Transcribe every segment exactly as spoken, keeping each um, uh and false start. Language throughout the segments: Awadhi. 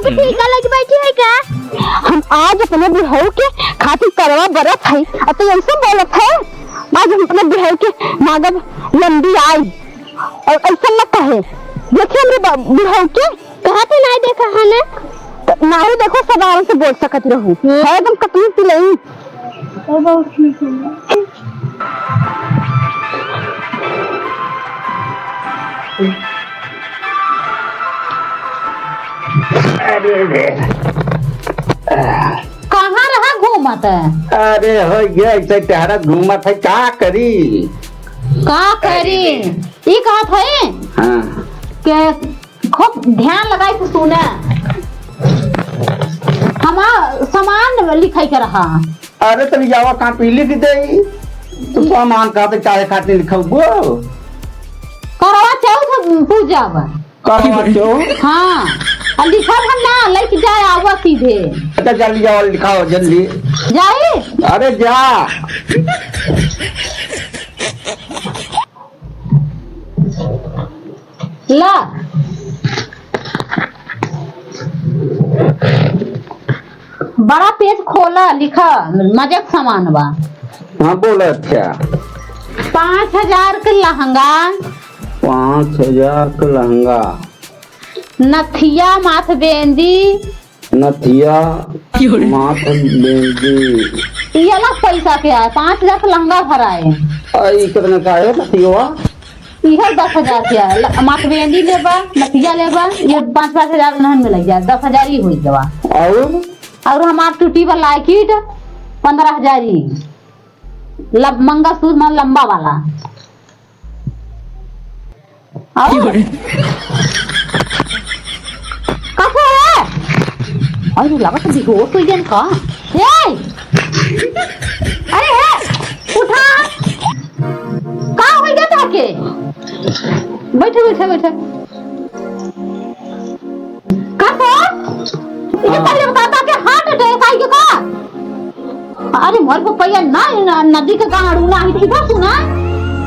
टीका लग बैठी है का? हम आज अपने बुढ़ऊ के खातिर करवा बरत है, अब तो ऐसे बोलत है, आज हम अपने बुढ़ऊ के मांगब लंबी आयु, और ऐसा न कहे, देखे हमरे बा-, बुढ़ऊ के। कहाँ पे नाहीं देखा है ना? तो नाहीं देखो, साधारण से बोल सकत रहू। हम्म। है एकदम कतनी पिलई। ओ, बहुत ठीक है। अरे रे। कहाँ रहा घूमत? अरे हो ये ऐसे टहरत घूमत है, का करी? का करी? ई कहत है हाँ। के खूब ध्यान लगाई के सुने। हमार सामान लिखाई के रहा। अरे तनी जावा कॉपी लिख दे। तू सामान का तो चाहे खातिर लिखबो। करवा चौथ पूजा बा। करवा चौथ? हाँ। आ लिखब हम ना, लेके जाए आवा सीधे। अच्छा जल्दी जाओ, लिखाओ जल्दी। जाई? अरे जा। ला। बड़ा पेज खोला, लिखा, मजे के सामान बा। हाँ, बोला, अच्छा। पाँच हजार के लहंगा। पाँच हजार के लहंगा। नथिया, माथ बेंदी। नथिया, माथ बेंदी। ई अलग पैसा के आए, पाँच हजार के लहंगा भराए। आ, ई कितने का है नथिया? इहर दस हजार के है, ल-, माथ बेंदी लेबा, नथिया लेबा, ये पाँच पाँच हजार नहीं मिल जाए, दस हजार ही होई गवा। और? और हमार टूटी बा लाइकिट, पन्द्रह हजार ही। लब-, मंगलसूत्र, मतलब लंबा वाला। और? का है? अरे, लागत है बेहोश हो गया का? ए! अरे, ए! उठा! का हो गया ताके? बैठे, बैठे, बैठे। का तो? ये हाँ। पहले बता, ताके heart attack आई के का? अरे मोर पपैया ना, ना, नदी के गाँड़ू ना ही, ठीक है, सुना?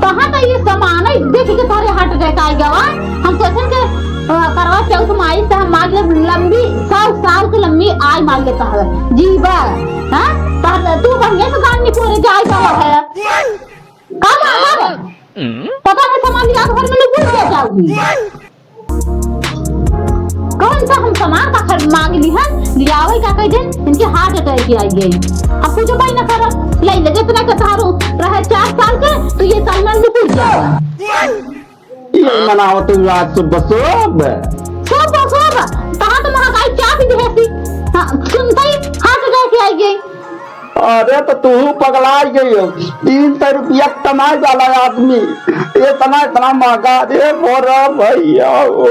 कहाँ का ये सामान है, देख के तारे heart attack आई गवा। हम सोचन के, अ, करवा चौथ माई से हम मांग ले लंबी, सौ साल के लंबी आय मांग लेता है। जीवा, हाँ? तार तू बढ़िया से गान निपोरे के आय गवा है। का मांगा रे? पता नहीं सामान लिया तो घर में नहीं भूल के जाओगी। कौन सा हम सामान का खर-, मांग ली है? लियावे का कह दे, इनके heart attack आई गई। अब कुछ उपाय ना करब, ले ले, जितना के तारो रहे चार साल के, तो ये साल में निकल जाएगा। ये मनाओ तुम आज सुबह सुबह। सुबह सुबह, कहाँ तो महाकाई चाय भी देती। हाँ, सुनते ही heart attack आई गई। अरे तो तू पगला गई हो, तीन सौ रुपया कमाए वाला आदमी, इतना, इतना महंगा, रे मोरा भैया हो।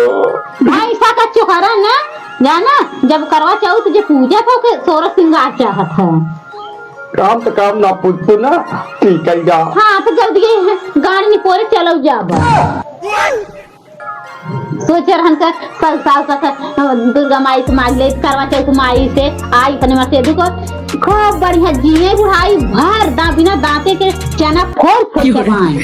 भाई, ऐसा का चुकारा ना, जाना, जब करवा चौथ जे पूजा था, ओके सोरह सिंगार चाहत है। काम तो काम ना पूछते ना, ठीक है जा। हाँ, तो जल्दी ये गाड़ी निपोरे चलो जाबा। सोचे रहन का कल साल का, का दुर्गा माई से मांग ले, करवा चौथ माई से आई, अपने माँ से दुको खूब बढ़िया जिए बुढ़ाई भर दा बिना दांते के चना फोड़ फोड़ के खाए।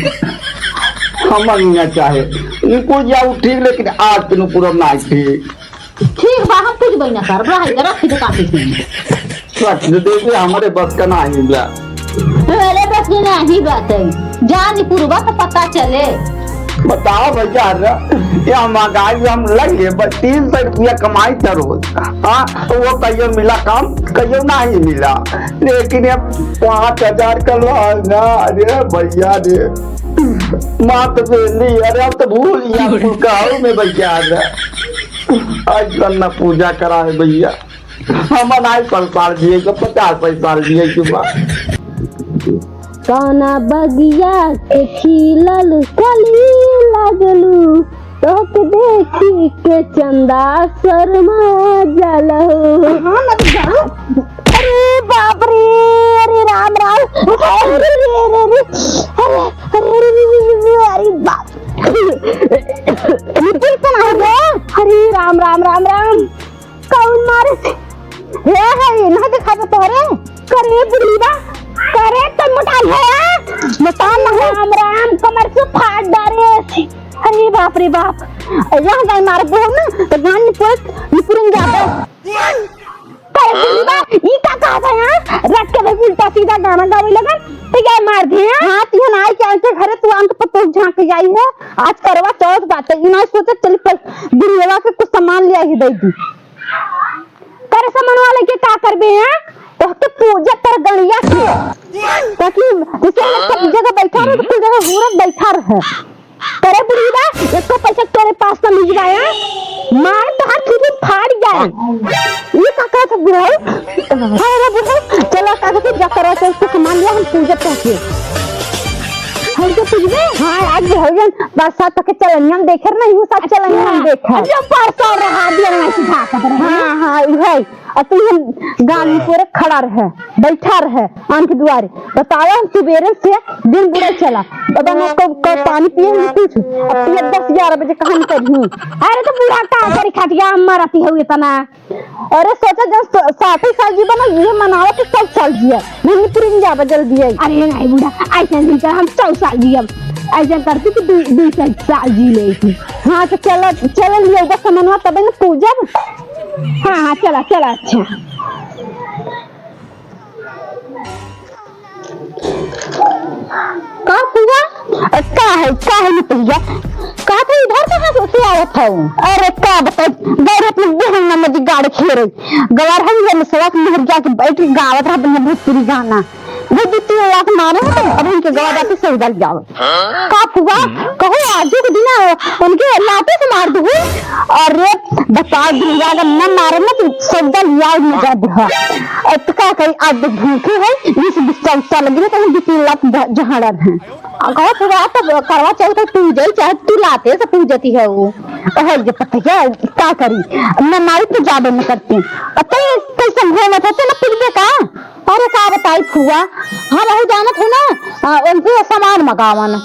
हम ना चाहे, उनको जाऊ ठीक, लेकिन आज के पूरा ना ठीक। ठीक बा, हम कुछ बहिना करब, रह जा, रख दे काफी से। रख दे, देखे हमारे बस का ना ही बा। अरे बस ये नहीं बात है, जान पुरवा तो पता चले। बताओ भैया, रे, ये महंगाई में हम लगे, बस तीन सौ रुपया कमाई करो। हाँ, वो कहियो मिला काम, कहियो नहीं मिला, लेकिन ये पाँच हजार का लहंगा, अरे भैया रे, मात बेली, अरे हम तो भूल गया, कुल गाँव में भैया रे। आज गन्ना पूजा कराए भैया, हम नाई परेशान दिए के, पचास पैसा लिए के बा। कौना बगिया के खिलल कली लगलू, तोहके देखी के चंदा शर्मा जालू। हाँ, मत जा। अरे बाप रे, अरे राम राम, अरे रे रे रे, अरे, अरे, अरे, अरे, अरे, अरे बाप। निपुण कौन आ गया? अरे राम राम राम राम। कौन मारे? हे, हे, ना दिखा दे तोरे। करे बुढ़ीबा, करे तो मोटा है। मोटा नहीं। राम राम, कमर से फाड़ डारे। अरे बाप रे बाप। यहाँ जाए मार दे ना, तो जान निपुर, निपुरन जाता। गाना गावे लगन, तो ये मार दिए। हाँ, तिहन आई के आके घरे तू आन के पतोह झांक के जाई है। आज करवा चौथ बाटे, ई ना सोचे चली पर दुनियावा के कुछ सामान ले आई दे दी। करे सामान वाले के का करबे हैं? तो के पूजा कर गलिया के। ताकि जैसे हम सब जगह बैठा रहे, तो कुल जगह घूरत बैठा रहे। करे बुढ़िया, एको पैसा तोरे पास ना मिल जाए, मार तोहार खिड़की फाड़ जाए। ये का कहत है बुढ़ऊ? हाँ रे बुढ़ऊ, चला का कहत है, जा करा चल, कुछ मान लिया, हम पूजा करके। हम तो पूजबे? हाँ, आज भी हो गए, बरसात तक के चलनिया हम देखे नहीं हूँ, सब चलनिया हम देखे। अच्छा, परसों रहा दिया नहीं सुधा कर रहे। हाँ, हाँ, वही। और तू हम गाँव में पूरे खड़ा रहे, बैठा रहे, आन के दुआरे। बतावा, हम सुबेरे से दिन बुरा चला। बाबा, ना कब, कब पानी पिए, ना कुछ। अब पिए दस ग्यारह बजे कहाँ निकली? अरे, तो बूढ़ा का करी खटिया, हम मरती हो इतना। अरे, सोचा, जब स-, साठ साल जीवन है, ये मनावा कि सौ साल जिया। नहीं, नहीं, पूरी नहीं जाबा, जल्दी आई। अरे, नहीं, बूढ़ा, ऐसे नहीं कर, हम सौ साल जियब। ऐसे करती तो दू, दू सौ साल जी लेती। हाँ, तो चला, चला लिया, बस समनवा, तबे न पूजब। हाँ, हाँ, चला, चला, अच्छा। का फुआ? अ, का है, का है निपहिया? का था, इधर कहाँ से, से आवत हऊ? अरे का बताई, गौर अपने बहन ना मजी गाड़ खेरे। गवार हम ये सड़क मेहर जाके बैठ के गावत रहा अपने भोजपुरी गाना। वो दो तीन लाख मारे हो तो अब उनके गवा जाके सौदा ले जाओ। का फुआ? कहो आजू के दिन उनके लाते से मार दू। अरे बताओ, दुनिया अगर न मारे ना तो सौदा लिया न जा दे। अब तो का करी, आज तो भूखे है, बीस बीस चौसा लगी ना, कहीं दो तीन लाख ब-, जहाँ रह हैं। आ, कहो फुआ, तब करवा चौथ पूजे, चाहे तू लाते से पूजती है वो। कहे जे पता क्या, का करी, न माई तो जाबे न करती। अतः कैसे घूमत है, चलो पूजबे का? अरे का बताई फुआ, हम अहू जानत है ना, आ, उनसे सामान मगावन।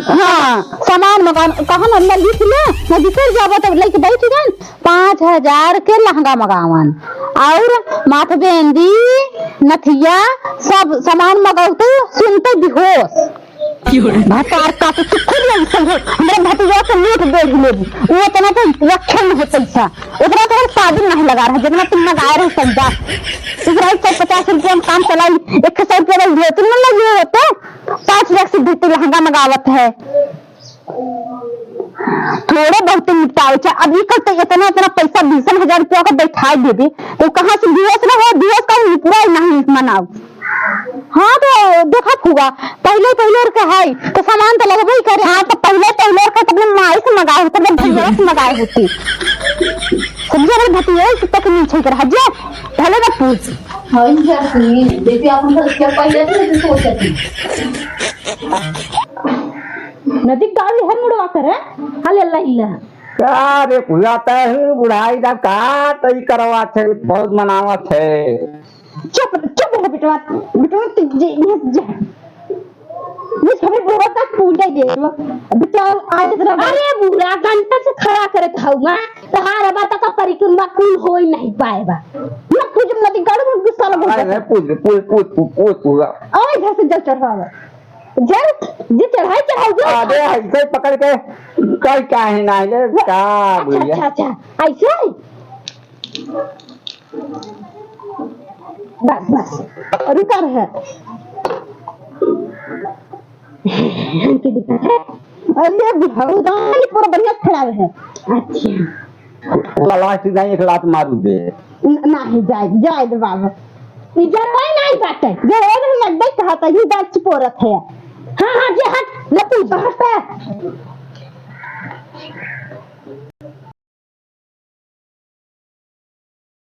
हाँ, सामान मगावन, कहन हम लिख ले, मैं बिसर जाबो तो लेके बैठ गन, पाँच हजार के लहंगा मगावन और माथ बेंदी, नथिया, सब सामान मगौते सुनते बेहोश। भतार का तो तू खुद नहीं समझो, हमरे भतीजा के मीठ बेच लेबू, वो इतना तो रखे नहीं पैसा, उतना तो हम शादी नहीं लगा रहा, जितना तुम लगा रहे सौदा। दूसरा एक सौ पचास रुपया में काम चलाई, एक सौ रुपया में धोती न लगी होते, पाँच लाख से धोती लहंगा मंगावत है। थोड़े बहुत निपटावे चाहे। अब ई कल तो इतना, इतना पैसा, बीस हजार रुपया का बैठाई दे दे, तो कहाँ से दिवस ना हो, दिवस का पूरा ही नहीं मनाओ। हाँ, तो देखा फुआ, पहले, पहले और के है, तो सामान तो लगबे ही करे। हाँ, तो पहले, पहले और के तो अपने माई से मंगाए होते, अपने भैया से मंगाए होते। सब जगह भतीजे से तक नहीं छेक रहा, जो भले ना पूछ। हाँ, इनका सुनिए, देखिए, आप उनका क्या पहले से सोचते हैं। नदी गाड़ी है मुड़वा करे, हाले लहिला। का रे, बुढ़ाता है, बुढ़ाई ना का, तो ई करवा छे, बहुत मनावत है। चुप, चुप रह बेटवा, बेटवा, तू जे, ये जे। ये हमें बुढ़वा तक पूजा दे दो। बेटवा, आज इतना अरे बूढ़ा, घंटा से खड़ा करे था हुआ, तो हार बात का परिक्रमा कुल हो ही नहीं पाएगा। ना पूजब, नदी गाड़ी में गुस्सा लगा अरे, पूज, पूज, पूज, पूज, पूज, पूज। और इधर से जल चढ़वावा। जल, जे चढ़ाई, चढ़ाई, जो। अबे, ऐसे पकड़ के, कल क्या है ना, ये वो, क्या अच्छा, बोलिए? अच्छा, अच्छा, ऐसे? बस, बस, रुका रहे। हमके दिखा है। अरे, भगवान, पूरा बढ़िया खड़ा है। अच्छा। लास्ट नहीं, एक लात मारू दे। न-, नहीं, जाए, जाए दे बाबा। ई जरवाई नहीं बाटे। जरवाई नहीं, लगबे कहा था, ये बात चुप हो रहा है। हाँ, हाँ, जे हट, न तू बाहर से।